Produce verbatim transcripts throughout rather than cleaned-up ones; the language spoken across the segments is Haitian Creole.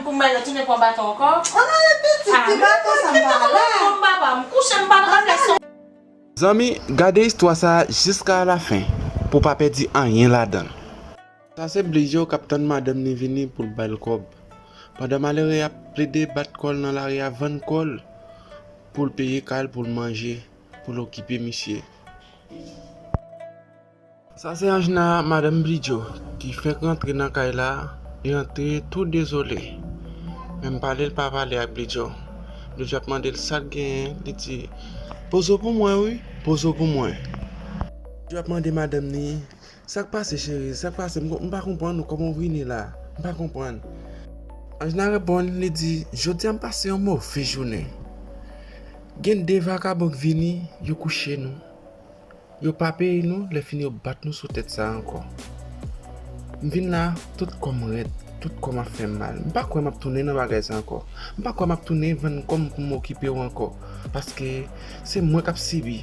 Pou m bay retounen pran baton ankò? An ale pitit, ti baton sa m pa la. Bon, papa, m kouche, m pa nan bagay sa. Zanmi, gade istwa sa a jiska lafen pou w pa pèdi anyen ladan l. Sa se Blijo k ap tann madanm ni vini pou l ba l kòb. Pandan malere a ap plede bat kò l nan lari a, vann kò l pou l peye kay l, pou l manje, pou l okipe misye. Sa se Anjna, madanm Blijo, ki fenk rantre nan kay la, li rantre tou dezole. Menm pale l pa pale ak Blijo. Blijo ap mande l sa l genyen, li di, "Pozo pou mwen wi, pozo pou mwen." Blijo ap mande madanm ni, "Sa k pase cheri, sa k pase? M, m pa konprann ou, kòman w vini la? M pa konprann." Anjna reponn, li di, "Jodi a m pase yon move jounen. Gen de vakabon k vini, yo kouche nou. Yo pa peye nou, lè fini yo bat nou sou tèt sa a ankò. M vin la, tout kò m rèd, tout kò m ap fè m mal. M pa kwè m ap tounen nan bagay sa ankò. M pa kwè m ap tounen vann kò m pou m okipe w ankò. Paske se mwen k ap sibi.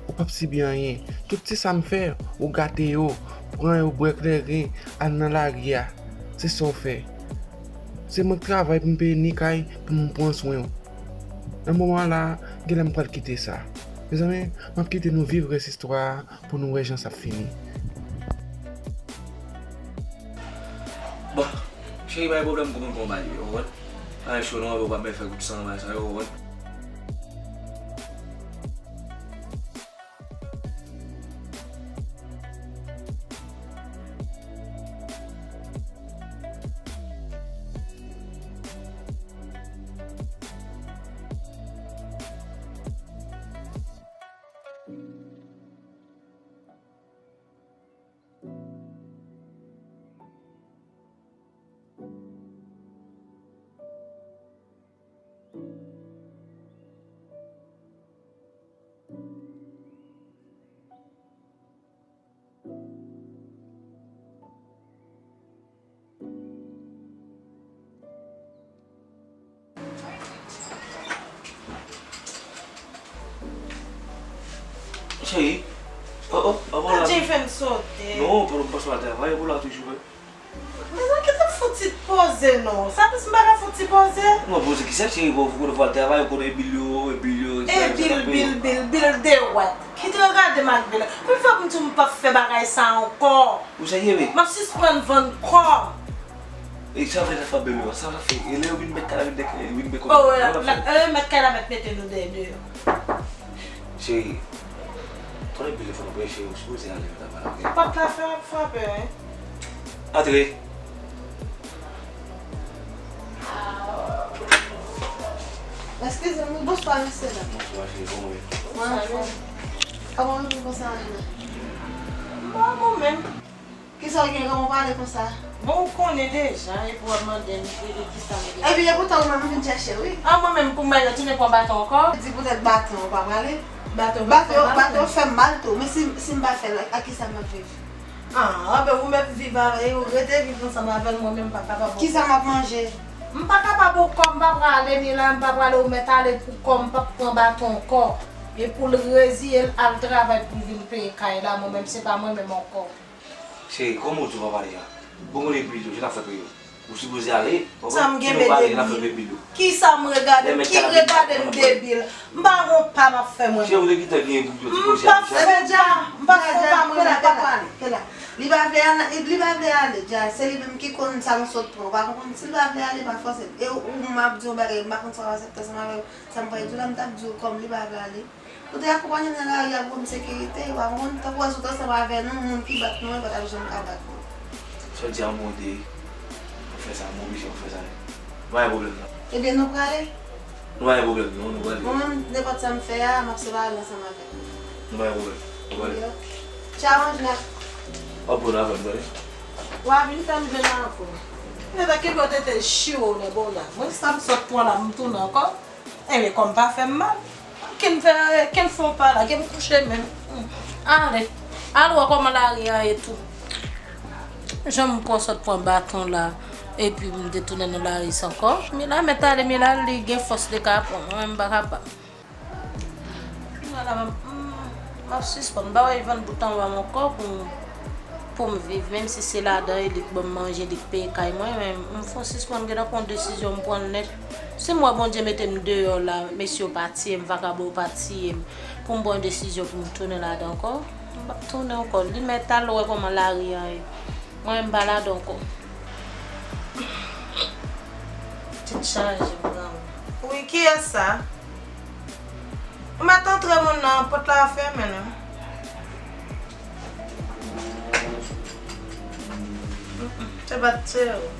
Ou p ap sibi anyen. Tout ti sa m fè, ou gate yo, pran yo bwè kleren, al nan lari a. Se sa w fè. Se mwen k travay pou m peye ni kay pou m pran swen w. Nan moman la, genlè m pral kite sa. Mezanmi, m ap kite nou viv rès istwa a pou nou wè jan sa ap fini. Bon, cheri, pa gen pwoblèm, kòman pou m ba li, ou konprann? Pa gen cho non, ou pa bezwen fè kout san, bagay sa yo, ou konprann? Cheri, oh, oh, oh, oh, la. Jay fè m sote. Non, pa, pa, pa travay, ou la toujou, wi. Mezanmi, kite m fout ti poze non. Sa plis m pa ka fout ti poze. Non, poze kisa, cheri, bon, ou konnen fò al travay, ou konnen bil yo, e bil yo, e bil, bil, bil, bil de wèt. Kite yo gade m ak bil. Pou fè pou m di w m p ap fè bagay sa ankò. Ou serye, wi? M ap sispann vann kò m. E sa fè, sa fè bebe, sa fè. E lè yo vin mèt kay la, vin dèk, vin dèk. Oh, la, la, e mèt kay la mèt mete nou dèyè deyò. Cheri, konnen bil yo fò nou peye, cheri, ou sipoze ale, nou ta pale, ok? Pòt la fè ap frape, wi. Antre. Eskize m, bonswa, mesye dam. Bonswa, cheri, kòman w ye? Mwen anfòm. Kòman w vin konsa la? Bon, mwen menm. Kisa w gen, kòman w pale konsa? Bon, ou konnen deja, epi w ap mande m, e, e kisa m gen. Epi, epoutan, ou menm, ou vin chèche, wi. A, mwen menm, pou m bay retounen pran baton ankò? Di poutèt baton, ou pa prale? Baton, baton, baton fè m mal tou, men si, si m pa fè l, ak kisa m ap viv? Ah, anben ou mèt viv avè, ou rete viv ansanm avè l, mwen menm m pa kapab. Kisa m ap manje? M pa kapab ou kò m pa prale ni la, m pa prale ou mèt ale pou kò m p ap pran baton ankò. E pou l reziye l al travay pou l vin peye kay la, mwen menm se pa mwen menm ankò. Cheri, kòman ou di w pa prale a? Bon, konnen bil yo, jan n ap fè peye yo. Ou sipoze ale, ou konprann? Sa m gen men de bil? Kisa m regade m? Ki regade m de bil? M pa gon pa m ap fè mwen menm. M pa fè pa. M pa fè pa mwen menm, pa prale. Li pa vle al, li pa vle ale, Dja. Se li menm ki konn sa nou sot pran. Ou pa konprann? Si l pa vle ale, pa fòse l. E ou, ou, m ap di w yon bagay, m pa konn sa w aksepte ansanm avè l. Sa m pral di w la, m t ap di w kòm li pa vle ale. Ou te akonpanye m nan lari a pou m sekirite, ou pa konprann? Tankou wè sot ansanm avè nou, moun ki bat nou an pa t ap janm ka bat nou. Sa w di a, mwen te fè sa, mwen oblije fè sa. Nou pa gen pwoblèm non. Ebyen, nou prale? Nou pa gen pwoblèm non, nou prale. Mwen menm, nenpòt sa m fè a, m ap separe ansanm avèk nou. Nou pa gen pwoblèm, nou prale. Tchaw, Anjna. W ap bon avè m, tande? W a vin fè m jwenn ankò. Nèg la kenbe w tete chiwo, nèg la. Mwen sa m sot pran la, m tounen ankò. Ebyen, kòm pa fè m mal, ke m fè, ke m fè yon pa la, ke m kouche menm. Hmm. Ale, al wè kòman lari a ye tou. Jan m pran sot pran baton la, epi m te tounen nan lari sa ankò. Mila mèt ale, Mila li gen fòs li ka pran, mwen menm m pa kapab. Mila la, m, m, m ap sispann, m pa wè vann bout anba m ankò pou Pou m viv, menm si se ladan e li k ban m manje, li k peye kay mwen, men m fon sispann gentan pran desizyon m pran nèt. Si m wè Bondye mete m deyò la, mesye yo pa tiye m, vakabon yo pa tiye m, pou m pran desizyon pou m tounen ladan ankò, m p ap tounen ankò. Li mèt al wè kòman lari an ye. Mwen, m pa ladan ankò. Tèt chaje, m granmoun. Wi, kiyès sa? Ou mèt antre, moun nan, pòt la fèmen non. Mm, mm, se pa t se ou.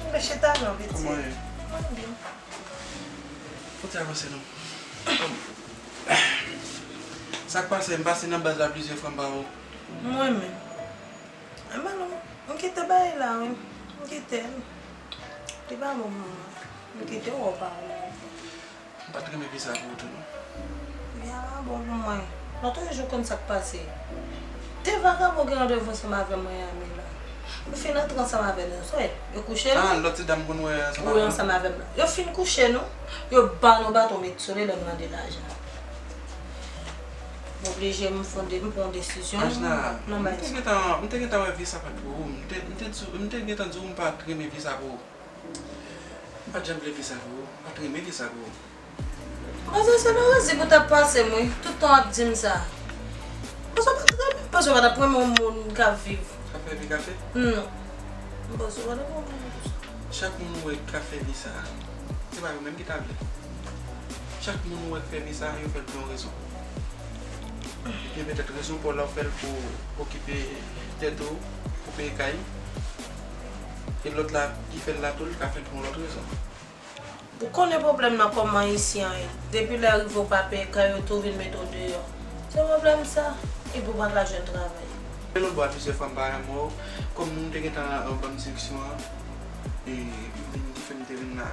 Mwen chita non, pitit. Kòman w ye? Mwen byen. Kote avanse non? Sa k pase? M pase nan baz la plizyè fwa, m pa wè w. Mwen menm. Enben non, m kite bagay la wi. M kite l. Li pa bon pou mwen. M kite w, w pa wè. M pa t renmen vi sa pou ou tou non. Vi a pa bon pou mwen. Nou toujou konn sa k pase. De vakabon gen randevou ansanm avè m Miami la. Yo fin antre ansanm avè nou. Sa yo kouche nou. Ah, lòt ti dam konn wè ansanm avè nou. Wi, ansanm avè m la. Yo fin kouche nou. Yo ba nou baton met sou li lè m mande lajan. M oblije m fonde, m pran yon desizyon. Anjna, m te gentan, m te gentan wè vi sa pa t pou ou. M te, m te di, m te gentan di w m pa t renmen vi sa pou ou. M pa t janm vle vi sa pou ou. M pa t renmen vi sa pou ou. Paske se nan rezi pou w t ap pase m wi. Tout tan w ap di m sa. Paske w pa t renmen, paske w pa t ap renmen yon moun k ap viv. K ap fè vi kafe? Non. M panse w pa t ap renmen moun konsa. Chak moun ou wè k ap fè vi sa, se pa yo menm ki ta vle. Chak moun ou wè k fè vi sa, yo fè l pou yon rezon. Ebyen, petèt rezon pa w la, w fè l pou okipe tèt ou, pou peye kay. E lòt la, ki fè l la tou, li ka fè l pou yon lòt rezon. Ou konnen pwoblèm nan kòman isi an ye. Depi lè rive w pa peye kay, yo tou vin mete w deyò. Se pwoblèm sa, epi w pa ka jwenn travay. E lòt bò a plizyè fwa m pa janm wè w. Kòm moun te gentan, euh, ban m direksyon an, e m vin ki fè m te vin la.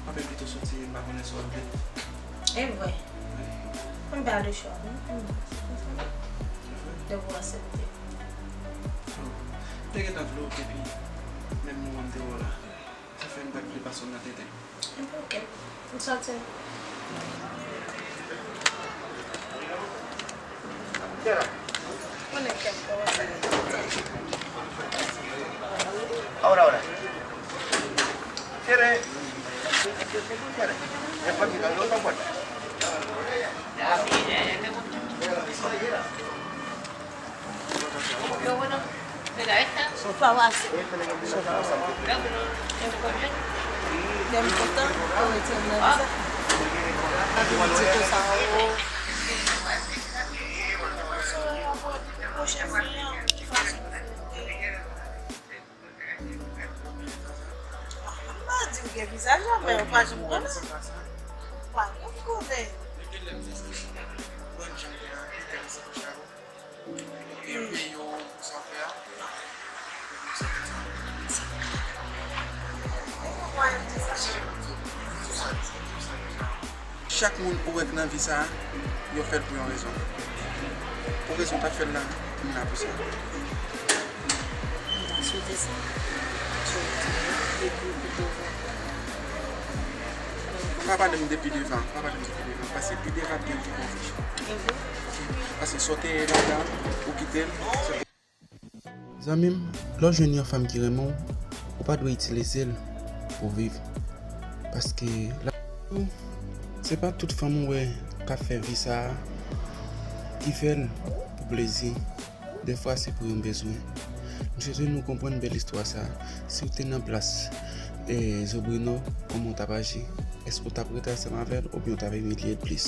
M ap envite w soti, m pa konnen si w ap vle. E vre. Wi. M pa le chwa non. Depi w aksepte. M te gentan vle w depi menm moman m te wè w la. Sa fè m pa t vle pase w nan tenten. Enben ok. M soti. Konnen kè m kòmanse. Ahora, ahora. Cierre. Cierre. Despacito, no tan fuerte. M pa di w gen vizaj la, men ou pa janm konnen. Ou pa janm konnen. Chak moun ou wè k nan vi sa a, yo fè l pou yon rezon. Pou rezon w t ap fè l la, m la pou sa. M ta swete sa. Jodi a, epi pi devan. Pa pale m de pi devan, pa pale m de pi devan, paske pi devan ap gen pi bon vi. Paske sa w te ye ladan, ou kite l, se pou Zanmi m, lè w jwenn yon fanm ki renmen w, ou pa dwe itilize l pou viv. Paske la, se pa tout fanm ou wè k ap fè vi sa a ki fè l pou plezi. Dèfwa se pou yon bezwen. M swete nou konprann bèl istwa sa a. Si w te nan plas, eh, Zobrino, kòman w t ap aji? Èske w t ap rete ansanm avè l oubyen w t ap imilye l plis?